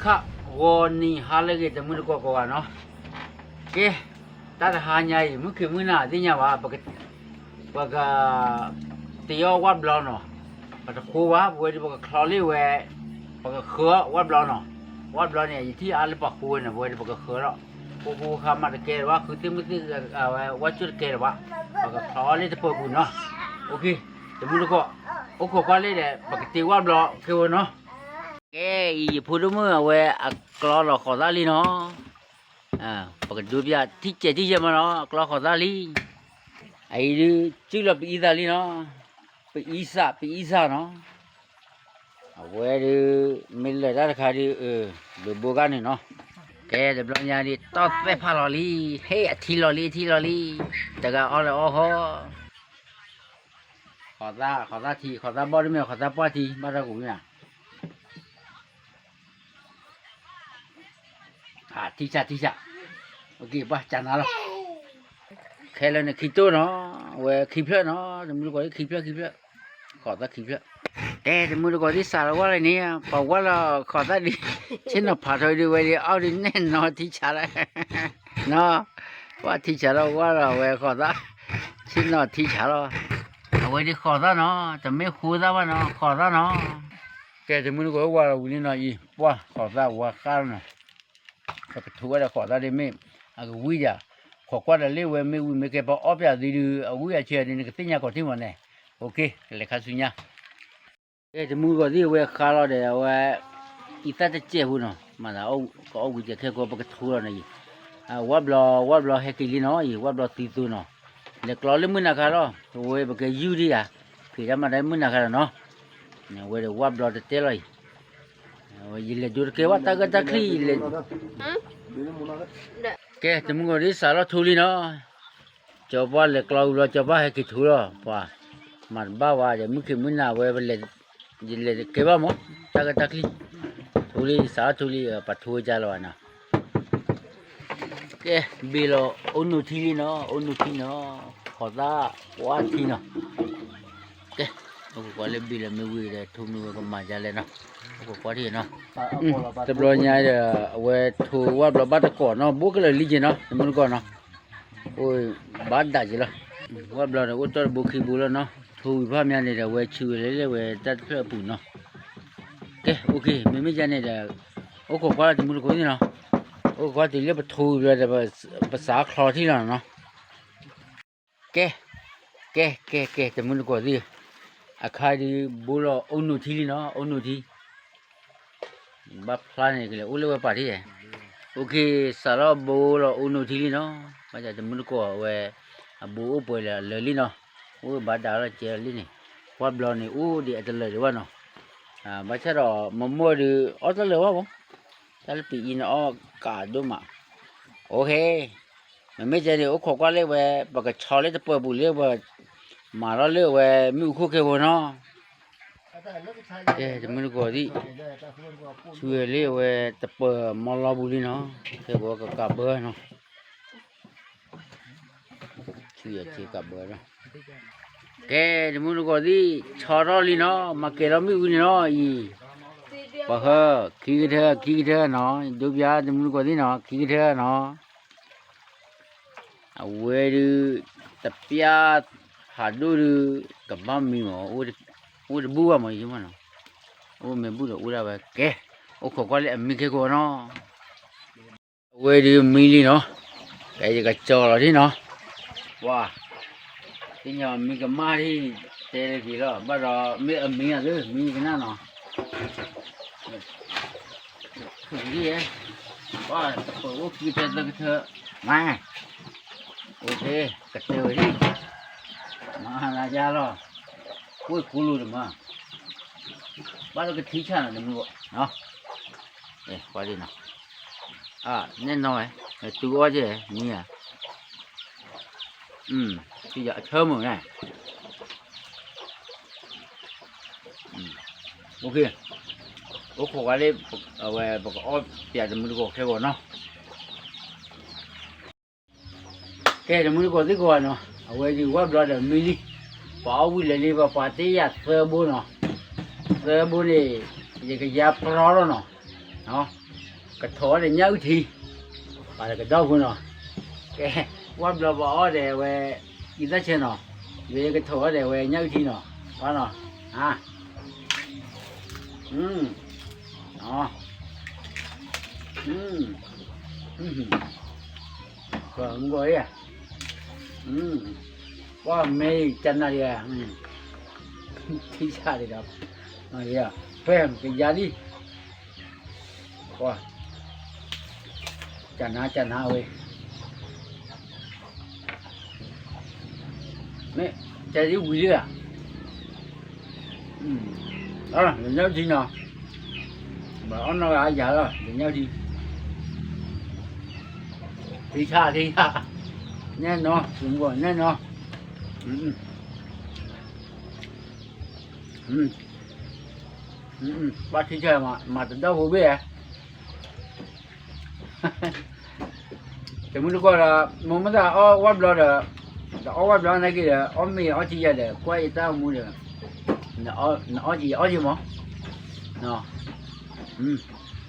ခးဂီၤနံၤဟါလၢအဂ့ၤ တမုၢ်တကိးကိးဂၤနီၤ, ကဲ, တၢ်တဟါညါအံၤ မုၢ်ခံးမုၢ်နၤသ့ၣ်ညါဘၣ်, ပက ပက တ့အီၣ်ဝၣ်ဘျီနီၤ, ပတဃိဘၣ် ပဝဲဒၣ်ပကချီလ့ၣ်ဝဲ, ပကဃၢၤဝၣ်ဘျီနီၤ, ဝၣ်ဘျီန့ၣ် ယထံၣ်အါလၢပှၤဃိဝဲန့ၣ် ပဝဲဒၣ်ပကဃၢၤလီၤ, ဃိဃိဃါမးတကဲလၢၤဘၣ် ဃုသ့ၣ်မုၣ်သ့ၣ်ဝဲ ဝၣ်ကၠိၣ်တကဲလၢၤဘၣ်, ပကချီအီၣ်လ့ၣ်တပၢၤပူၤနီၤ, တမုၢ်တကိး, အိၣ်ခိးကွၢ်လ့ၣ်ဒီး ပကတ့ဝၣ်ဘျီကဲဝဲနီၤ, ကဲအံၤ ယဖိဒိၣ်မုၣ်အဝဲအကျီလီၤဃိးသၣ်လံနီၤ ပကဒိပျၢ်ထံၣ်ကဲးထံၣ်ယဲၢ်မးနီၤ အကျီဃိးသၣ်လံ, အအံၤဒုး စုၣ်လီၤပအံသၣ်လံနီၤ, ပအံသၣ် ပအံသၣ်နီၤ, အဝဲဒုး မ့ၢ်လၢာ်တၢ်တခါဒုး ဘိးဘိးဂၤန့ၣ်နီၤ, ကဲတဘျီညါဒုး တီၢ်သဲၣ်ဖးလီၤလံ, ဟ့ၣ်အထံလီၤလံ အထံလီၤလံ, တဂၤအီၣ်လၢအီၣ်ဃီ ဃိးသၣ် ဃိးသၣ်ထံ ဃိးသၣ်ဘီၣ်ဒ်မ့ၢ် ဃိးသၣ်ပှၢ်ထံ ဘၣ်တၢ်ကူးမ့ၢ်ဧါ ထံဆး ထံဆး, ပှၢ်ကနၤလီၤ, ခဲလၢာ်န့ၣ်ခံတိၢ်နီၤ, အဝဲခံဖျၢၣ်နီၤ, တမုၢ်တကိးခံဖျၢၣ် ခံဖျၢၣ်, ဃိးသၣ်ခံဖျၢၣ်, တဲတမုၢ်တကိးသ့ၣ်စးလီၤဝၣ်လၢန့ၣ်, ပှၤဝၣ်လီၤဃိးသၣ်ဒုး, ဆ့ၣ်နီၤဖးထီဒုးဝဲဒုး အီၣ်ဒုးနဲၣ်နီၤထံဆးလီၤ, နီၤ, ပှၢ်ထံဆးလီၤဝၣ်လီၤဝဲဃိးသၣ်, ဆ့ၣ်နီၤထံဆးလီၤ, အဝဲဒုးဃိးသၣ်နီၤ, တမ့ၢ်ဃိသၣ်ဘၣ်နီၤ ဃိးသၣ်နီၤ ကဲတမုၢ်တကိးဝဲလီၤဝံၤလံနီၤအံၤ ပှၢ်ဃိးသၣ်ဝါဃၣ်လီၤနီၤ, ပကထိဝဲဒၣ်ဃိးသၣ်ဒ်မ့ၢ်, အကဝံၣ်ယၤ, ခိးကွၢ်ဒီးလၢဝဲမ့ၢ်ဝံၤမ့ၢ်ကဲပှၤအီၣ်ပၠးသံဒုး အဝံၣ်အဆၢဒုး နကသ့ၣ်ညါကီးထံမးန့ၣ်, ကလဲၤခါဆူညါ ကဲတမုၢ်တကိးသ့ၣ်ဝဲဃါလီၤဒီးအဝဲ, အံသၣ်တစဲးဖိနီၤ မၤသးကအီၣ်ဝံၤတခဲကိးပကထိလီၤနီၤအံၤ, ဝၣ်ဘျီ ဝၣ်ဘျီဟဲက့ၤလံနီၤအံၤ ဝၣ်ဘျီသံသိနီၤ, လဲၤကျီလၢမုၢ်နၤခါလီၤ အဝဲပကယူၢ်ဒံးယၤ, ဖံးတၢ်မၤတၢ်မုၢ်နၤခါလီၤနီၤ, အဝဲဒီးဝၣ်ဘျီတတဲလီၤအံၤ, ယလဲၤဒိတကဲဘၣ်တၢ်ကၢတၢ်ချံလဲၤ, ကဲတမုၢ်တကိးသ့ၣ်စးလီၤထိလံနီၤ ကၠီပှၢ်လဲၤကျီဝံၤဘျီ ကၠီပှၢ်ဟဲက့ၤထိလီၤ ပှၤ, မၤတဘၣ်ဝဲဒီး မုၢ်ခံးမုၢ်နၤဝဲပလဲၤ, ယလဲၤတကဲဘၣ်မး, တၢ်ကၢတၢ်ချံ, ထိလံ စးထီၣ်ထိလံ ပှၤထိဝဲကၢလီၤဘၣ်နီၤ, ကဲ, ဘ့ၣ်လီၤအိၣ်နိၣ်ထံလံနီၤ အိၣ်နိၣ်ထံနီၤ, ဃိးသၣ်ဝါထံနီၤ, ကဲ, အိၣ်ခိးကွၢ်လၢဘ့ၣ်လီၤမ့ၢ်ဝံၤဒီး ထိမ့ၢ်ဝဲကမၤဒ်လဲၣ်နီၤ, အိၣ်ခိးကွၢ်ထံနီၤ, တဘျီညါဒီး အဝဲထိဝၣ်ဘျီဘၣ်တကိးနီၤ ဘိၣ်ကလၢာ်လံက့နီၤ တမုၢ်တကိးနီၤ အိၣ်ဘၣ်ဒၣ်က့ၤလီၤ, ဝၣ်ဘျီန့ၣ် အိၣ်တ့ၢ်တဘိခံဘိလီၤနီၤ, ထိဝံၤဖးမးန့ၣ်ဒီး အဝဲဆူဝဲလဲၤလၢဝဲတၢ်တဖျၢၣ်အပူၤနီၤ, ကဲ, အိၣ်ခ့ မ့မ့ၢ်ဒ်န့ၣ်ဒီး, အိၣ်ခိးကွၢ်လၢတမုၢ်တကိးသ့ၣ်နီၤ, အိၣ်ခိးကွၢ်တုၤလၢပထိဝံၤဘျီဒီး, ပစးချီထံလီၤနီၤ, ကဲ, ကဲ ကဲ ကဲ တမုၢ်တကိးသ့ၣ်, အခါဒုးဘိလီၤအိၣ်နိၣ်ထံလံနီၤ အိၣ်နိၣ်ထံ ဘၣ်ဖျါန့ၣ်ကလဲၤအိၣ်လၢဝဲပာ်ထံၣ်, အိၣ်ခ့ စးထီၣ်ဘိလီၤအိၣ်နိၣ်ထံလံနီၤ, ဘၣ်ဆၣ်တမုၢ်တကိးအဝဲ, အဘိအိၣ်ပှဲၤလၢာ်လံနီၤ, အိၣ်ဘၣ်ဒၣ်လီၤကဲလံန့ၣ်, ဝၣ်ဘျီန့ၣ်အိၣ်ဒံးအတလၢာ်ဒံးဘၣ်နီၤ, ဘၣ်ဆၣ်ဒီးမ့ၢ်မ့ၢ်ဒုးအီၣ်တလၢာ်ဘၣ်မး, တၢ်လၢပအံၤန့ၣ်အီၣ်ကးဒိၣ်မး, အိၣ်ခ့ မ့မ့ၢ်ကဲန့ၣ် အိၣ်ခိးကွၢ်လၢဝဲ ပကဆီလၢတပၢၤပူၤလၢပ, မၤထီၣ်လၢဝဲမ့ၣ်အူခိၣ်ကဲဖိနီၤ, ကဲ တမုၢ်တကိးသ့ၣ်, ဆူဝဲလၢအဝဲတပၢၤမီလီပူၤလံနီၤ, ကဲပဝဲကကးဘၢနီၤ, ဆူယက့ၤကးဘၢနီၤ, ကဲ တမုၢ်တကိးသ့ၣ် ဆီထီၣ်လံနီၤ, မၤကဲၤထီၣ်မ့ၣ်အူန့ၣ်နီၤအံၤ, ပှၤဟၢ ခံကထၢ ခံကထၢနီၤ, ဒိပျၢ်တမုၢ်တကိးသ့ၣ်နီၤ ခံကထၢနီၤ အဝဲဒုး, တပျၢ်ဖးဒိၣ်ဒုး, ကဘၣ်မံမး, အိၣ်တဘူၣ်ဘၣ်မး, အိၣ်မ့ၢ်ဘူၣ်ဒီးအိၣ်ဒၣ်ဝဲ, ကဲ, အိၣ်ခိးကွၢ်လၢအမံခဲကိးနီၤ, အဝဲဒုးမံလံနီၤ, ကဲယကကၠီလီၤဒ်နီၤ, ပှၤ, သ့ၣ်ညါမံကမၣ်ဒ်, တဲလၢက့ၤလီၤ, ဘၣ်ဒီးမ့ၢ်အမံအသ့ မံကနၣ်နီၤ ထုးဒ်, ပှၤတပၢၤအိၣ်ခံကထၢသၢကထၢ, မၤ, အိၣ်ခ့, ကတၢၢ်ဝဲဒ်, မၤနၤယါလီၤ, ကွၢ်ကူလိာ်တမၤ, ဘၣ်လၢကထံဆၣ်နၤတမုၢ်ဘၣ်, ပှၤဒ်နီၤ, နဲၣ်နီၤဝဲ, တုၤအီၣ်ကဲ, မံဧါ, အဆၢမုၢ်န့ၣ် အိၣ်ခိးဝဲလၢ, အဝဲပကအီၣ်ပၠးတမုၢ်တကိးခဲဂီၤနီၤ, ကဲတမုၢ်တကိးသ့ၣ်ကိးဂၤနီၤ, အဝဲဒုးဝၣ်ဘျီဒီးမံလံ, ပှၤအီၣ်ဝံၤလၢာ်လံ ပှၤပှၤတ့ယၤသၢဘိနီၤ, သၢဘိန့ၣ်, ယကယါပြီလီၤနီၤ, ကထီၣ်အီၤဒီးညၣ်အုၣ်ထံ, ပှၤဒီးကဒီဖိနီၤ, ကဲ, ဝၣ်ဘျီပှၤအီၣ်ဒီးဝဲ, အံသၣ်ဆၢနီၤ, ယကထီၣ်အီၤဒီးဝဲညၣ်အုၣ်ထံနီၤ, ပှၤနီၤ, အ, အ, အ, မုၢ်ဂီၤဧါ, ပှၤမ့ၢ်ကနၣ်လံ, ထံဆးဒံးဒီး, ဖဲကယၤလံ ပှၤ, ကနၤကနၤဝဲ, မ့ၢ်, ကဝံၤလံဧါ, လၢညၣ်ထံနီၤ, ဘၣ်အီၣ်နီၢ်ဂၤယၤလီၤ လၢညၣ်ထံ, ထံဆးထံဆး, နဲၣ်နီၤ သုးမုၢ်ဂီၤနဲၣ်နီၤ, ပှၤထံဆးမၤတဒီဖိဘ့ၣ်ဧါ တမုၢ်တကိးဒီး, မိၢ်မ့ၢ်သးအီၣ်ဝၣ်ဘျီဒီး, ဒီးအီၣ်ဝၣ်ဘျီနာ်က့ဒီး အီၣ်မ့ၤအီထံယၤဒီး ကွၢ်ယတၢ်အိၣ်မူဒီး, နအီၣ်က့ၤယအီၣ်က့ၤမး,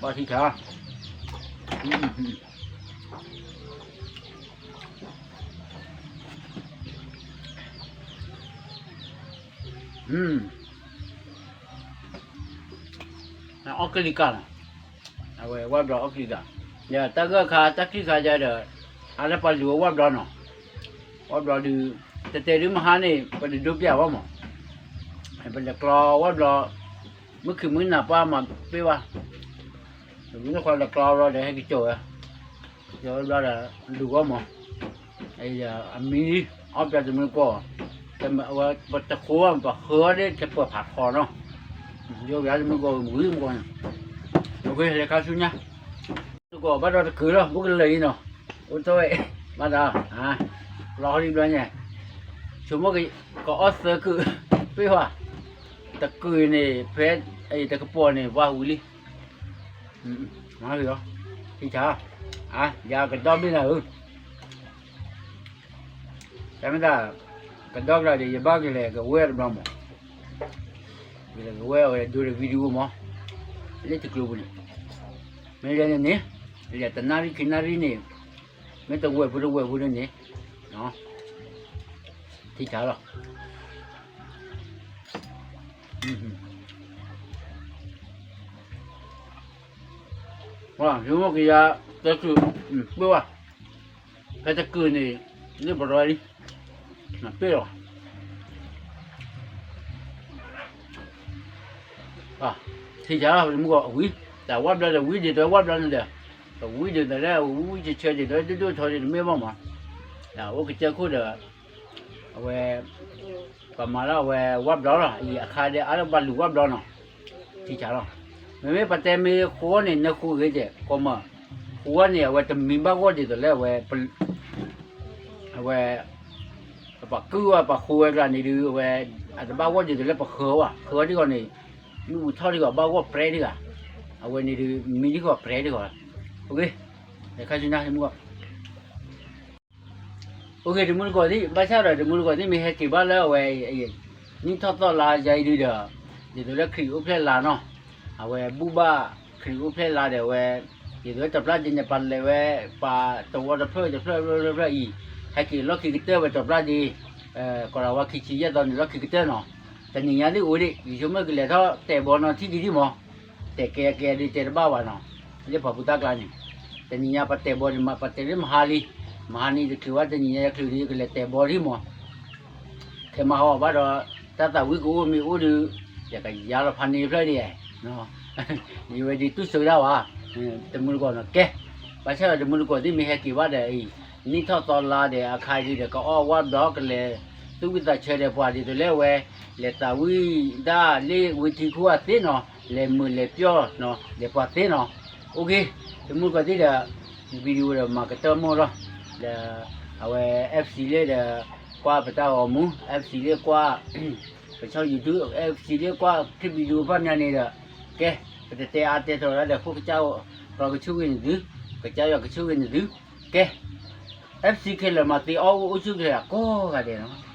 ဘၣ်ထံဆး, အီၣ်ကလံၤကၢ်လီၤ, အဝဲဝၣ်ဘျီအီၣ်ကလံၤကၢ်, ယတၢ်ဂၢၢ်ခါတၢ်ချံၣ်ခါယၤဒီး, အါလၢပှၤလူၤအီၣ်ဝၣ်ဘျီနီၤ, ဝၣ်ဘျီဒုး, တတဲဒုးမဟါန့ၣ် ပတဒိပျၢ်ဘၣ်မး, ပလဲၤကျီဝၣ်ဘျီ, မုၢ်ခံမုၢ်နၤပှၢ်မၤပ့ၢ်ဝဲ, တမုၢ်တကိးလဲၤကျီဘျီဒီးဟဲက့ၤကၠီဝဲ, ကၠီဝဲဘျီဒီး, လူၤဂီၢ်မး အမံၤ, အီၣ်ပျီတမုၢ်တကိး, ဝဲပတဃိ, ပဃၢၤအီၤဒ်တပၢၢ်ဖးထီနီၤ, ယိယၤတမုၢ်တကိးမုၢ်မုၢ်ကီၢ်န့ၣ်, အဃိလဲၤခါဆူညါ, တကိးဘၣ်ဒီးတကုာ်လီၤ ဘူးကလၢာ်အံၤနီၤ, အိၣ်တ့ၢ်ဝဲ, ဘၣ်ဒီး, လီၤဟီဒံးဘျီညါ, ဆိကမိၣ်ကအီၣ်သၢကုာ်, ပ့ၢ်ဝဲ, တကုာ်န့ၣ် ဖဲ, တကပီၤန့ၣ် ပှၤဝံၤလံ မၤလီၤ, ထံဆး, ယကဒီဘ့ၣ်နၤဧၢ, တၢ်မ့ၢ်တၢ်, ကဒီကလၢ်ဒီး ယဘၣ်ကလဲၤကဝဲတဘျီမး, ကလဲၤကဝဲအဝဲဒိဒီး video မး, လၢတကျိၤပူၤန့ၣ်, မ့ၢ်လဲၤန့ၣ်န့ၣ်, လဲၤတနၣ်ရံၣ်ခံနၣ်ရံၣ်န့ၣ်, မ့ၢ်တဝဲၢ်ဖိတဝဲၢ်ဖိန့ၣ်န့ၣ်, ထံဆးလီၤ ဆိကမိၣ်ကယၤ, တကုာ်, ပ့ၢ်ဝဲ, ဖဲတကုာ်န့ၣ်, လၢပရီလံ, ပ့ၢ်လီၤ, ထံဆးလီၤ တမုၢ်တကိးဝံၤ, တၢ်ဝၣ်ဘျီဒီးဝံၤဒ်သိးဝၣ်ဘျီန့ၣ်ဒီး, ဝံၤဒ်သိးလၢဝံၤဝံၤဆၢဆၢဒ်သိးလၢဒိၣ်ဒိၣ်ထီဒ်တမ့ၢ်ဘၣ်မး, အိၣ်ကစၢၢ်ခိၣ်ဒီး, အဝဲ, ပှၤမၤလၢအဝဲဝၣ်ဘျီလီၤ အံၤအခါဒီးအါလၢပှၤလူၤဝၣ်ဘျီနီၤ, ထံဆးလီၤ, မ့မ့ၢ်ပတဲမ့ၢ်ဃိန့ၣ် နဃိဂ့ၤကဲး ကိးမး, ဃိန့ၣ် အဝဲတမံဘၣ်ဂီၢ်ဒ်သိးလၢအဝဲ, အဝဲ ပှၤကုၢ်ဝဲပှၤဃိဝဲကျါန့ၣ်ဒုး အဝဲ, အတဘၣ်ဂီၢ်ဒ်သိးလၢပဃၢၤဝဲ, ဃၢၤဒ်ဂီၤန့ၣ်, မ့ၣ်အူထီၣ်ဒ်ဂီၤ ဘၣ်ဂီၢ်ပြဲဒ်ဂၤ, အဝဲန့ၣ်ဒုး မံဒ်ဂီၤပြဲဒ်ဂီၤ, အိၣ်ဂ့ၤ, လဲၤခါဆူညါ တမုၢ်တကိး, အိၣ်ဂ့ၤ တမုၢ်တကိးသ့ၣ် ဘၣ်ဆၣ်ဒီးတမုၢ်တကိးသ့ၣ်မ့ၢ်ဟဲက့ၤဘၣ်လၢအဝဲ, နံၣ်ထီၣ်သီလါယါအံၤဒုးဒီး, ဒ်သိးလၢခရံာ်အိၣ်ဖျဲၣ်လါနီၤ, အဝဲဘူၣ်ဘၣ်, ခရံာ်အိၣ်ဖျဲၣ်လါဒီးအဝဲ, ဒ်သိးလၢတပျၢ်ဒ့န့ၣ် ပှၤလဲၤဝဲ, ပှၤတဝီတဖျၢၣ်တဖျၢၣ်တဖျၢၣ်တဖျၢၣ်အံၤ, ဟဲက့ၤလီၢ်ခံကတၢၢ်ဝဲတပျၢ်ဒ့, ကီးလၤဝါခံဆံယဲၢ်သီန့ၣ် လီၢ်ခံကတၢၢ်နီၤ, တနံၤညါဒ်အိၣ်ဒံး ယဆိကမိၣ်ကလဲၤထီၣ်တဲာ်ဘီနီၤထံၣ်ဒံးဒံးမး, တဲာ်ကဲကဲဒ်တဲတဘၣ်ဘၣ်နီၤ, လၢပှၤဖိသၣ်ကျါန့ၣ်, တနံၤညါပတဲာ်ဘီဒံးမး ပတဲာ်လၢမဟါလံ, မဟါန့ၣ်တချုးဘၣ်တနံၤညါယချုးဒံး ကလဲၤတဲာ်ဘီဒံးမး ခဲမၤဟီဘၣ်ဒီး, တၢ်သးဝံၣ်ကအိၣ်မ့ၢ်အိၣ်ဒီး, ယကယါလီၤဖးန့ၢ်ဖျၢၣ်ဒံး, ယဝဲဒ်တူၢ်စိတၢ်ဝဲ, တမုၢ်တကိးနီၤ ကဲ, ဘၣ်ဆၣ်ဒီးတမုၢ်တကိးသ့ၣ်မ့ၢ်ဟဲက့ၤဘၣ်ဒီးအံၤ, နံၣ်ထီၣ်သီလါဒီးအခါဒုးဒီး ကအီၣ်ဝၣ်ဘျီကလဲၤ, သူၣ်ဝံၣ်သးဆၢဒီးပှၤဒ်သိးလၢအဝဲ, လဲၤသးဝံၣ်ဒၣ်လၢဝ့ၢ်ထံခိၣ်အသ့နီၤ, လဲၤမုာ်လဲၤပျီၢ်နီၤ လဲၤပှၤသ့နီၤ, အိၣ်ဂ့ၤ, တမုၢ်တကိးသ့ၣ်ဒီး, video ဒီးမၤကတၢၢ်မီၢ်လီၤ, ဒီး, အဝဲ, FC လၢဒီး, ကွၢ်ပတၢ်ဂီၤမူ, FC လၢကွၢ်, ပဆီၣ် YouTube, FC လၢကွၢ် clip video ဖၣ်မးန့ၣ်ဒီး, ကဲ, ပတတဲအါတဲထီၣ်ဒၣ်ဒီး ဃိကစၢ်, ပှၤကဆိၣ်ဂ့ၤန့ၢ်သု, ကစၢ်ယွၤကဆိၣ်ဂ့ၤန့ၢ်သု, ကဲ, FC ခဲလၢာ်မၤသ့အီၣ်အိၣ်ဆူၣ်ချ့ကိးဂၤဒဲးနီၤ